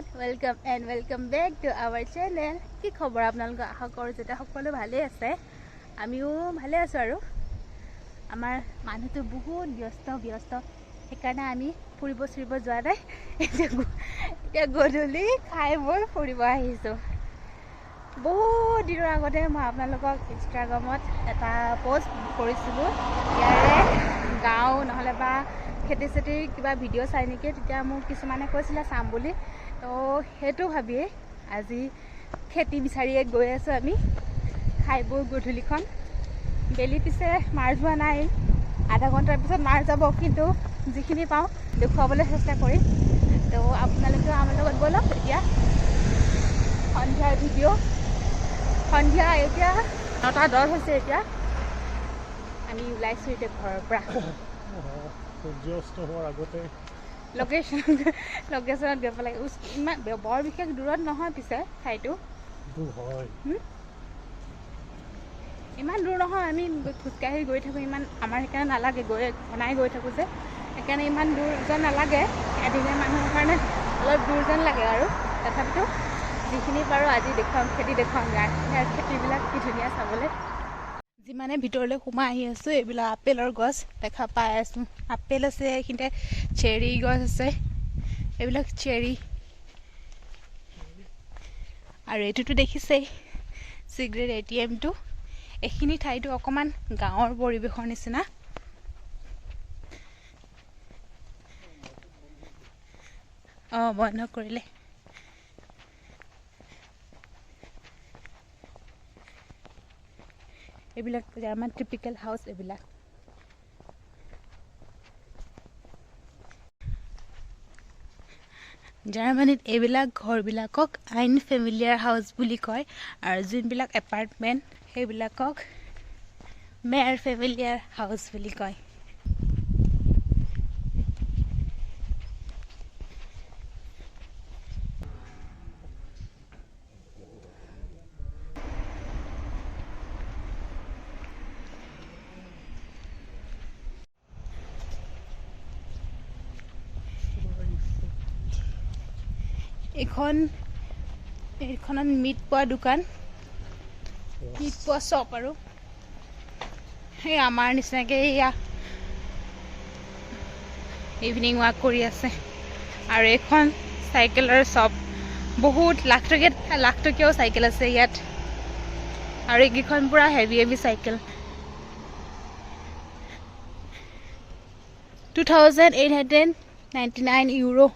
Everyone, welcome and welcome back to our channel. কি খবৰ আপোনালোকৰ? আশা কৰোঁ যাতে সকলো ভালেই আছে। আমিও ভালে আছোঁ। আৰু আমাৰ মানুহটো বহুত ব্যস্ত ব্যস্ত, সেইকাৰণে আমি ফুৰিব চুৰিব যোৱা নাই। এতিয়া গধূলি খাই বৈ ফুৰিব আহিছোঁ। বহুত দিনৰ আগতে মই আপোনালোকক ইনষ্টাগ্ৰামত এটা পষ্ট কৰিছিলোঁ, ইয়াৰে গাঁও নহ'লে বা খেতি চেতিৰ কিবা ভিডিঅ' চাই নেকি, তেতিয়া মোক কিছুমানে কৈছিলে চাম বুলি। তো সেইটো ভাবিয়েই আজি খেতি বিচাৰিয়ে গৈ আছোঁ আমি খাই বৈ গধূলিখন। বেলি পিছে মাৰ যোৱা নাই, আধা ঘণ্টাৰ পিছত মাৰ যাব, কিন্তু যিখিনি পাওঁ দেখুৱাবলৈ চেষ্টা কৰিম। তো আপোনালোকেও আমাৰ লগত ব'লক। এতিয়া সন্ধিয়াৰ ভিডিঅ', সন্ধিয়া এতিয়া 9:10 হৈছে। এতিয়া আমি ওলাইছোঁ এতিয়া ঘৰৰ পৰা। সূৰ্যাস্ত হোৱাৰ আগতে লোকেশ্যনত গৈ পেলাই। ইমান বৰ বিশেষ দূৰত নহয় পিছে ঠাইটো। দূৰ হয়। ইমান দূৰ নহয়, আমি খোজকাঢ়ি গৈ থাকোঁ, ইমান আমাৰ সেইকাৰণে নালাগে, গৈ ঘনাই গৈ থাকোঁ যে, সেইকাৰণে ইমান দূৰ যেন নালাগে। এদিনীয়া মানুহৰ কাৰণে অলপ দূৰ যেন লাগে আৰু, তথাপিতো যিখিনি পাৰোঁ আজি দেখুৱাম, খেতি দেখুৱাম। ইয়াৰ খেতিবিলাক কি ধুনীয়া চাবলৈ। যিমানে ভিতৰলৈ সোমাই আহি আছোঁ, এইবিলাক আপেলৰ গছ দেখা পাই আছোঁ। আপেল আছে এইখিনিতে, চেৰি গছ আছে, এইবিলাক চেৰি। আৰু এইটোতো দেখিছেই চিগাৰেট ATMটো। এইখিনি ঠাইটো অকণমান গাঁৱৰ পৰিৱেশৰ নিচিনা। অঁ, বন্ধ কৰিলে। এইবিলাক জাৰ্মান টিপিকেল হাউচ এইবিলাক। জাৰ্মানীত এইবিলাক ঘৰবিলাকক আইন ফেমিলিয়াৰ হাউচ বুলি কয়, আৰু যোনবিলাক এপাৰ্টমেণ্ট সেইবিলাকক মেয়াৰ ফেমিলিয়াৰ হাউচ বুলি কয়। এইখনত মিট পোৱা দোকান, মিট পোৱা শ্বপ। আৰু সেই আমাৰ নিচিনাকৈ এয়া ইভিনিং ৱাক কৰি আছে। আৰু এইখন চাইকেলৰ শ্বপ, বহুত লাখ টকীয়া লাখ টকীয়াও চাইকেল আছে ইয়াত। আৰু এইকেইখন পূৰা হেভি হেভি চাইকেল। 2899 euro.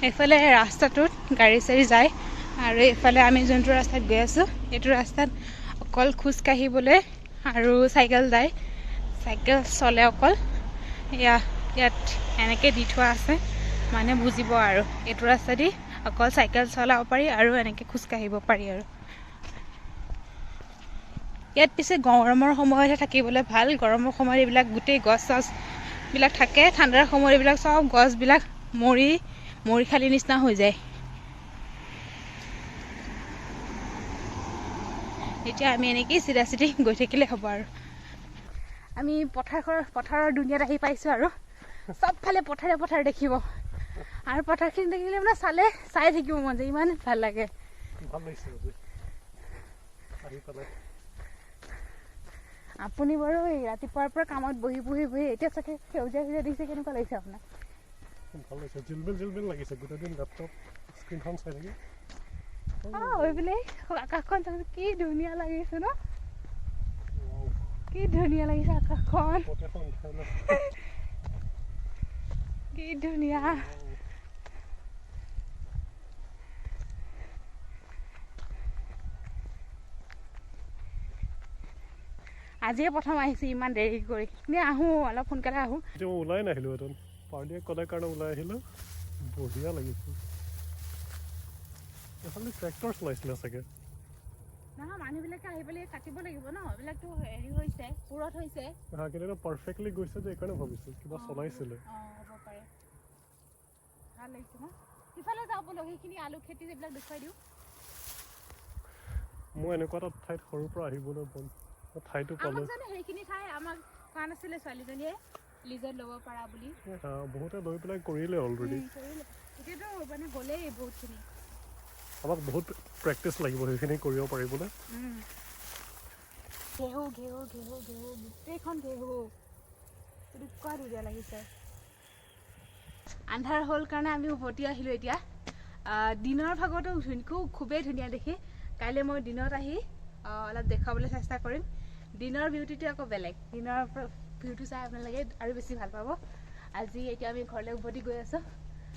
এইফালে ৰাস্তাটোত গাড়ী চাড়ী যায়, আৰু এইফালে আমি যোনটো ৰাস্তাত গৈ আছোঁ এইটো ৰাস্তাত অকল খোজকাঢ়িবলৈ আৰু চাইকেল যায়, চাইকেল চলে অকল। ইয়াত এনেকৈ দি থোৱা আছে, মানে বুজিব আৰু এইটো ৰাস্তা দি অকল চাইকেল চলাব পাৰি আৰু এনেকৈ খোজকাঢ়িব পাৰি। আৰু ইয়াত পিছে গৰমৰ সময়তহে থাকিবলৈ ভাল। গৰমৰ সময়ত এইবিলাক গোটেই গছ চছবিলাক থাকে, ঠাণ্ডাৰ সময়ত এইবিলাক চব গছবিলাক মৰি মৰি খালি নিচিনা হৈ যায়। এতিয়া আমি এনেকেই চিধা চিধি গৈ থাকিলে হ'ব। আৰু আমি পথাৰৰ দুনীয়াত আহি পাইছোঁ। আৰু চবফালে পথাৰে পথাৰ দেখিব, আৰু পথাৰখিনি দেখিলে মানে চালে চাই থাকিব মন যায়, ইমান ভাল লাগে। আপুনি বাৰু এই ৰাতিপুৱাৰ পৰা কামত বহি বহি বহি এতিয়া চাগে সেউজীয়া সেউজীয়া দেখিছে, কেনেকুৱা লাগিছে আপোনাক? ভাল লাগিছে, জিলমিল জিলমিল লাগিছে। গোটেই দিন লেপটপ স্ক্ৰীণখন চাই থাকি। অঁ, এইফালে আকাশখন চাইছোঁ, কি ধুনীয়া লাগিছে ন, কি ধুনীয়া লাগিছে আকাশখন, কি ধুনীয়া। আজিয়ে প্ৰথম আহিছোঁ ইমান দেৰি কৰি, এনেই আহোঁ অলপ সোনকালে আহোঁ। মই ওলাই নাহিলোঁ হেঁতেন, পাৰ্টিয়ে ক'লে কাৰণে ওলাই আহিলোঁ। বঢ়িয়া লাগিছে। এইফালে ট্ৰেক্টৰ চলাইছিলে চাগে। নহয়, মানুহবিলাকে আহি পেলাই কাটিব লাগিব ন, এইবিলাকতো হেৰি হৈছে, পুৰত হৈছে। হা, কিন্তু পাৰফেক্টলি গৈছে যে, এইকাৰণে ভাবিছোঁ কিবা চলাইছিলে। ভাল লাগিছে ন? সিফালে যাওঁ ব'লক, সেইখিনি আলু খেতি এইবিলাক দেখুৱাই দিওঁ। মোৰ এনেকুৱা এটা ঠাইত সৰুৰ পৰা আহিবলৈ মন, মই ঠাইটো আমাক পালোঁ। জানো সেইখিনি ঠাই আমাক কোৱা নাছিলে ছোৱালীজনীয়ে, লিজত ল'ব পাৰা বুলি? বহুতে লৈ পেলাই কৰিলে অলৰেডি। কৰিলে। এতিয়াতো মানে হ'লেই বহুতখিনি। আমাক বহুত প্ৰেক্টিচ লাগিব সেইখিনি কৰিব পাৰিবলৈ। ঘেঁহু, ঘেঁহু, ঘেঁহু, ঘেঁহু, গোটেইখন ঘেঁহু। এনেকুৱা ধুনীয়া লাগিছে। আন্ধাৰ হ'ল কাৰণে আমি উভতি আহিলোঁ এতিয়া। দিনৰ ভাগতো খুবেই ধুনীয়া দেখি। কাইলৈ মই দিনত আহি অলপ দেখুৱাবলৈ চেষ্টা কৰিম। দিনৰ বিউটিটো আকৌ বেলেগ। দিনৰ ভিউটো চাই আপোনালোকে আৰু বেছি ভাল পাব। আজি এতিয়া আমি ঘৰলৈ উভতি গৈ আছোঁ।